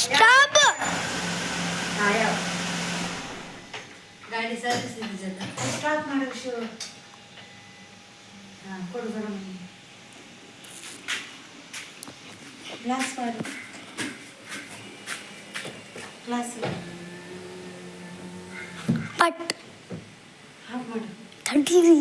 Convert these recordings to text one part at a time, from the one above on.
Stop. ಗಾಡಿ service ಇದೆಯಲ್ಲ. Stop ಮಾಡು ಶು. ಹಾಂ, ಕೊಡು ಬರೋ. ಗ್ಲಾಸ್ ಮಾಡು, ಗ್ಲಾಸ್. ಪಟ್. ಆಫ್ ಮಾಡು. ತಡೀರಿ.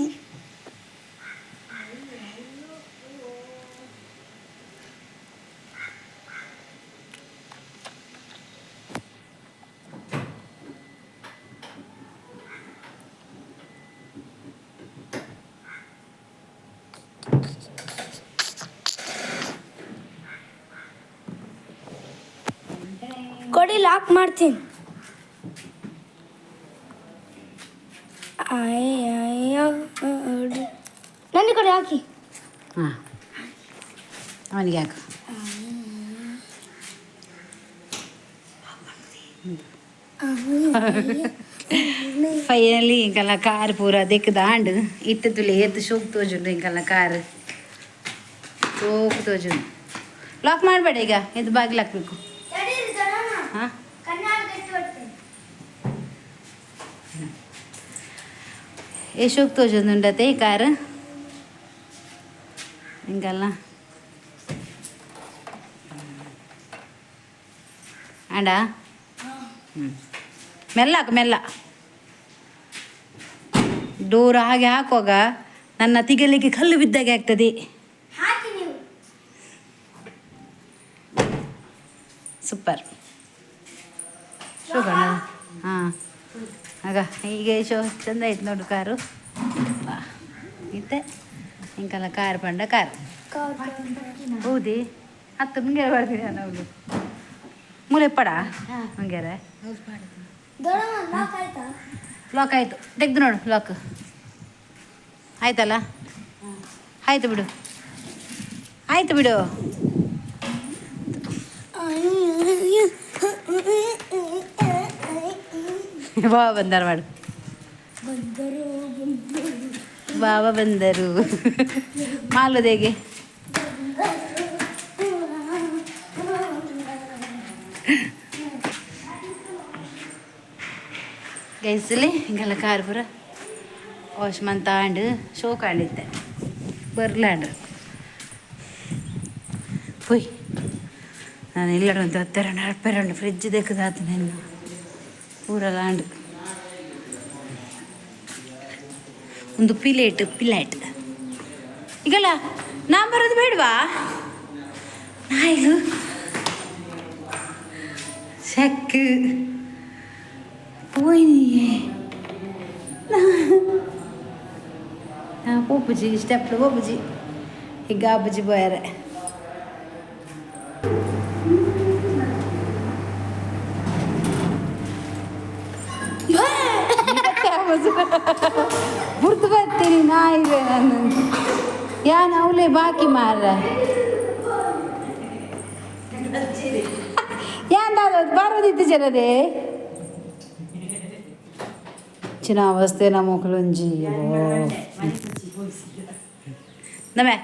ಕೊಡಿ, ಲಾಕ್ ಮಾಡ್ತೀನಿ. ಅಯ್ಯಯ್ಯೋ, ನನ್ನ ಕಡೆ ಹಾಕಿ. ಹಾಂ, ಅವನಿಗೆ ಹಾಕು. ಫೈನಲಿ ಇಂಕಲ್ಲ ಕಾರ್ ಪೂರ ದೆಕ್ಕದಾಂಡ್ ಇತ್ತೆ ತುಲೆ ಏತ್ ಶೋಕ್ ತೋಜುಂಡು. ಇಂಕಲ್ಲ ಕಾರ್ ಸೋಕು ತೋಜುಂಡು. ಲಾಕ್ ಮಾಡಬೇಡ ಈಗ, ಇದು ಬಾಗಿಲು ಹಾಕ್ಬೇಕು. ಹಾಂ. ఏ ಶೋಕ್ ತೋಜೊಂದುಂಡತೆ ಈ ಕಾರ್ ಇಂಕಲ್ಲ ಆಂಡ. ಹ್ಞೂ, ಮೆಲ್ಲ ಹಾಕು, ಮೆಲ್ಲ. ಡೋರ್ ಹಾಗೆ ಹಾಕುವಾಗ ನನ್ನ ತಿಗಲಿಗೆ ಕಲ್ಲು ಬಿದ್ದಾಗೆ ಆಗ್ತದೆ. ಹಾಕಿ ನೀವು. ಸೂಪರ್ ಶೋಕಣ. ಹಾಂ, ಆಗ ಈಗ ಶೋ ಚಂದ ಆಯ್ತು ನೋಡು ಕಾರು. ಇತ್ತೆ ಇಂಕಲ್ಲ ಕಾರ್ ಪಂಡ ಕಾರ್. ಹೌದಿ, ಹತ್ತು ಮುಂಗೇರ ಬರ್ತೀನಿ ನಾನು. ಅವಳು ಮೂಲೆ ಪಡ ಮುಂಗೇರ. ದೊಡ್ಡಮ್ಮ, ಲಾಕ್ ಆಯ್ತಾ? ಲಾಕ್ ಆಯಿತು, ತೆಗ್ದು ನೋಡು. ಲಾಕ್ ಆಯ್ತಲ್ಲ? ಆಯ್ತು ಬಿಡು, ಆಯ್ತು ಬಿಡು. ಬಾಬಾ ಬಂದರು ಮಾಡು. ಬಂದರು ಬಂದರು. ಬಾಬಾ ಬಂದರು ಮಾಲುದು ಹೇಗೆ? ಗೈಸಲಿ ಹಿಂಗೆಲ್ಲ ಕಾರ್ ಪೂರ ವಾಶ್ ಮಂತಾಂಡ್ ಶೋಕ್ ಆಂಡಿತ್ತೆ ಬರ್ಲಾಂಡ್. ಪುಯ್, ನಾನು ಇಲ್ಲಡ ಒಂದು ಹತ್ತೆರಡು ಅಡ್ಪೆರಡು ಫ್ರಿಜ್ ದೆಕ್ಕದಾತು ನಿನ್ನ ಪೂರ ಲಾಂಡ್. ಒಂದು ಪಿಲೇಟ್ ಪಿಲೇಟ್ ಈಗಲ್ಲ. ನಾ ಬರೋದು ಬೇಡವಾ? ನಾಯಿಲು ಶಕ್ ಪೋಯಿನಿಯೇ. ನಾ ಪೋಪುಜಿ, ಸ್ಟೆಪ್ ಪೋಪುಜಿ. ಈಗ ಆಪುಜಿ ಪೋಯರೆ. ಬುರ್ದು ಬರ್ತೀನಿ ನಾಯಿಗೆ ನಾನು. ಯಾನ್ ಅವಲೇ ಬಾಕಿ ಮಾರ. ಯಾನ್ ಬರೋದಿತ್ತು ಜನರೇ ಚಿನ್ನ ಅವಸ್ಥೆ ನಮ್ಮ ಮಕ್ಕಳೊಂಜಿ ನಮೆ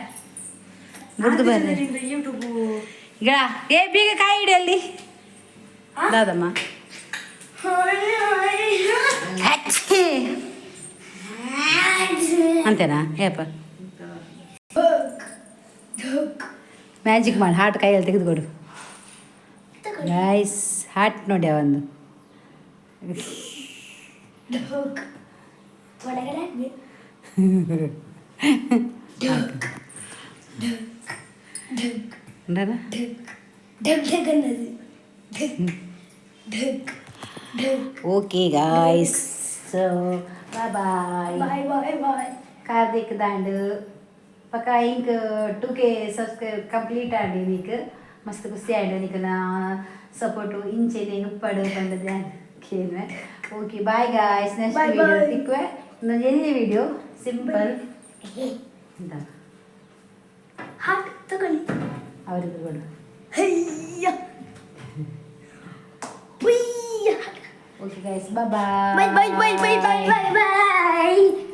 ಬುರ್ದು ಬರ್ರಿ. ಯೂಟ್ಯೂಬ್. ಈಗ ಏ ಬೀಗ ಕಾಯಿ ಇಡಿ ಅಲ್ಲಿ ದಾದಮ್ಮ. ಹಚ್ಚಿ ಅಂತೇನಾ? ಏಪ್ಪ, ಮ್ಯಾಜಿಕ್ ಮಾಡಿ ಹಾರ್ಟ್ ಕೈಯಲ್ಲಿ ತೆಗೆದುಕೊಡು. ಗೈಸ್, ಹಾರ್ಟ್ ನೋಡಿ ಒಂದು. ಒಳಗಡೆ ಹಾಕ್ಬೇಕು. ಉಂಡಲ್ಲ? ಢಕ್ ಢಕ್ ಢಕ್ ಅನ್ನೋದು. ಢಕ್ ಢಕ್. Okay guys, so bye bye. Bye bye bye. Karthik ದಾಂಡ್ ಪಕ್ಕ ಇಂಕ್ 2K subscribe complete ಆಂಡ್. ನಿಕ್ ಮಸ್ತ್ ಖುಷಿ ಆಂಡ್. ನಿಕನ ಸಪೋರ್ಟು ಇಂಚೆನೆ ಉಪ್ಪಡು ಪಂಡದ ಕೇನ್ವೆ. Okay, bye guys, next Bye, video bye. ತಿಕ್ಕುವೆ. ಇನ್ನೊಂದು ಎಲ್ಲಿ ವಿಡಿಯೋ ಸಿಂಪಲ್ ಅಂತ. ಹಾಕ್ ತಗೊಳ್ಳಿ. ಅವ್ರಿಗೆ ಕೊಡು. ಅಯ್ಯ ಹುಯ್ಯ. Okay guys, bye. Bye bye bye bye bye bye bye.